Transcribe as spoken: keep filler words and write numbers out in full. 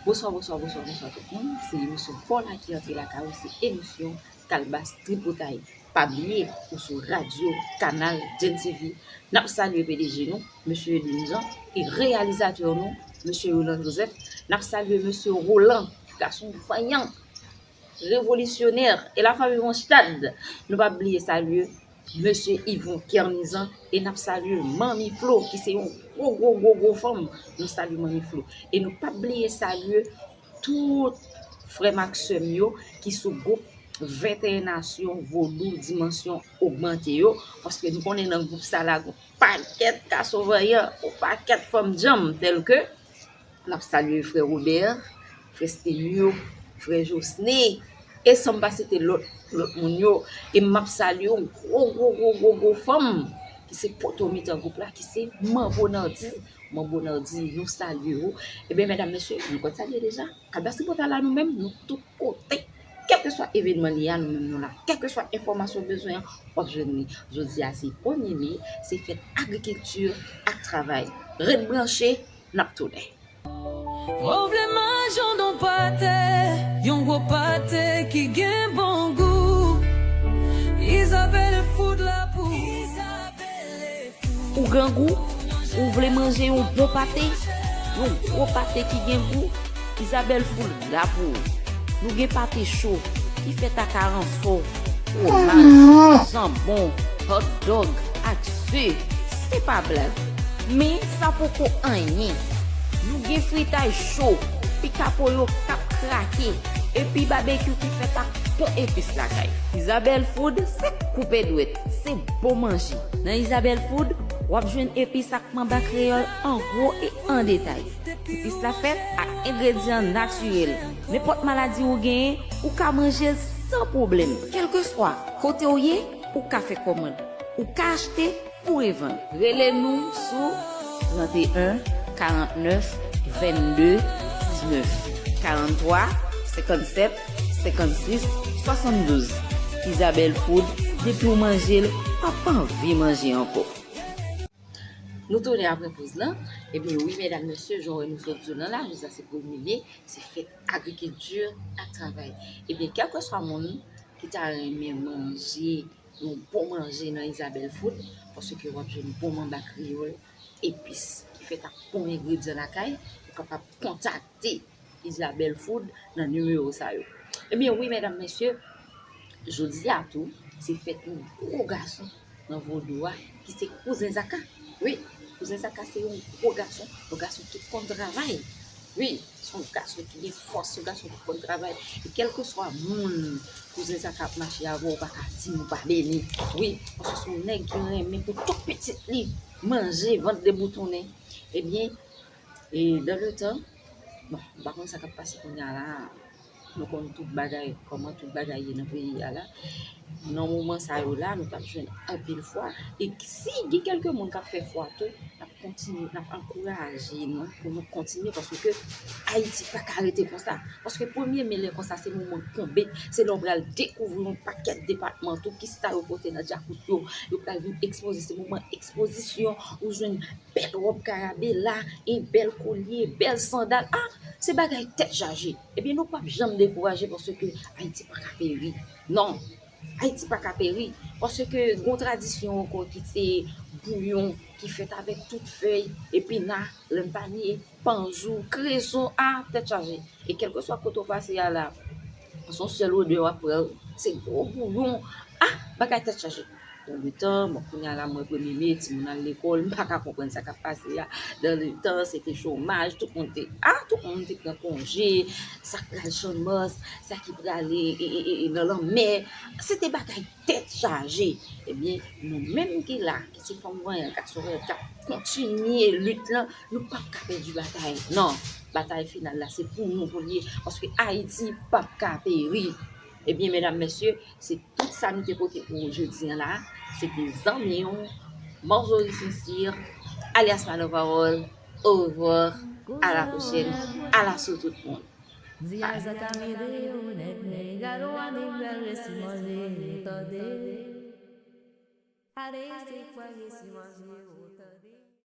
Bonswa, bonswa, bonswa, bonswa tout moun. Se emisyon pa w la ki antre lakay ou, se emisyon Kalbas Tripotay. Pa bliye, ou sou radyo, kanal, Gen T V. N ap salye P D G nou, mesye Edwin Jean, e reyalizatè nou, mesye Roland Joseph. N ap salye mesye Roland, gason vanyan, revolisyonè, e lafanmi Ronstad. Nou p ap bliye salye mesye Yvon Kernizan, e n ap salye Manmi Flo, ki se yon gwo, gwo, gwo, gwo fanm. Nou salye Manmi Flo. E nou p ap bliye salye tout frè m ak sè m yo ki sou gwoup venteyen Nasyon Vodou Dimansyon Ogmante yo, paske nou konnen nan gwoup sa la, gon pakèt gason vanyan, gon pakèt fanm djanm, tèlke n ap salye frè Robert, frè Stelio, frè Josne, e san m pa site lòt, lòt moun yo, e m ap salye yon gwo, gwo, gwo, gwo, gwo fanm ki se poto mitan gwoup la, ki se Manbo Nardi. Manbo Nardi, nou salye ou. Ebyen, medam, mesye, nou konn salye deja. Kalbas Tripotay la, nou menm, nou tout kote. Kèlkeswa evènman li ye a, nou menm nou la. Kèlkeswa enfòmasyon w bezwen an, w ap jwenn li. Jodi a se premye me, se fèt agrikilti ak travay. Ret branche, n ap tounen. Mwen vle manje yon non pate, yon gwo pate ki gen bon gou. Isabelle Food la pou ou. Ou grangou? Ou vle manje yon bon pate? Yon gwo pate ki gen gou? Isabelle Food la pou ou. Nou gen pate cho ki fèt ak aransò, fwomaj, janbon, hot dog ak ze. Se pa blag. Men sa poko anyen. Nou gen fritay cho, pika poyo k ap krake, epi babekyou ki fèt ak bon epis lakay. Isabelle Food, se koupe dwèt, se bon manje. Nan Isabelle Food, w ap jwenn epis ak manba kreyòl an gwo e an detay. Epis la fèt ak engredyan natirèl. Nenpòt maladi ou genyen, ou ka manje l san pwoblèm. Kèlkeswa kote w ye, ou ka fè kòmand. Ou ka achte pou revann. Rele nou sou trannteyen, karannèf, vennde, diznèf, karanntrwa, senkannsèt, senkannsis, swasanndouz. Isabelle Food, depi w manje l, w ap anvi manje ankò. Nou tounen apre poz lan. Ebyen wi, medam, mesye, jan w wè nou sot di w lan la, jodi a se premye me, se fèt agrikilti ak travay. Ebyen, kèlkeswa moun ki ta renmen manje yon bon manje nan Isabelle Food, paske w ap jwenn bon manba kreyòl, epis ki fèt ak bon engredyan lakay, ou kapab kontakte Isabelle Food nan nimewo sa yo. Ebyen wi, medam, mesye, jodi a tou, se fèt yon gwo gason nan vodou a, ki se Kouzen Zaka. Wi, Kouzen Zaka se yon gwo gason, yon gason ki konn travay. Wi, se yon gason ki gen fòs, se yon gason ki konn travay. E kèlkeswa moun Kouzen Zaka ap mache avè w, ou pa ka di m ou pa beni. Wi, paske se yon nèg ki renmen pou tout pitit li manje, vant deboutonnen. Ebyen, e dans le temps, bon, m pa konn sa k ap pase kounye a la. Nou konn tout bagay, kòman tout bagay ye nan peyi a la. Nan moman sa yo la, nou t ap jwenn anpil fwa. E si gen kèlke moun k ap fè fwa tou, n ap kontinye, n ap ankouraje nou pou nou kontinye, paske Ayiti pa ka rete konsa. Paske premye me lè konsa, se moman konbit, se lè w pral dekouvri yon pakèt depatman tou, kisa yo pote nan djakout yo, yo pral vin ekspoze, se moman ekspozisyon, ou jwenn bèl wòb karabela, e bèl kolye, bèl sandal. Ah, se bagay tèt chaje. Ebyen, nou p ap janm dekouraje paske Ayiti pa ka peri. Non, Ayiti pa ka peri. Paske gon tradisyon ankò ki se bouyon ki fèt avèk tout fèy, epina, lannpanye, panzou, kreson, ah, tèt chaje. E kèlkeswa kote w pase a la, se yon sèl odè w ap pran, se gwo bouyon. Ah, bagay tèt chaje. Nan letan, bon, kounye a la, mwen premye me, timoun al lekòl, m pa ka konprann sa k ap pase a. Nan letan, se te chomaj, tout moun te, ah, tout moun te pran konje, sa k pral Channmas, sa ki prale e, e, e, e, nan lanmè. Se te bagay tèt chaje. Ebyen, nou menm ki la, ki se fanm vanyan, gason vanyan, k ap kontinye lit lan, nou p ap ka pèdi batay. Non, batay final la, se pou nou pou l ye, paske Ayiti p ap ka peri. Ebyen, medam, mesye, se tout sa nou te pote pou ou jodi a la. Se te zanmi w, Marjorie Sincère, alyas Malè Pawòl. Au revoir, à la prochaine, à l'assaut tout moun. Bye.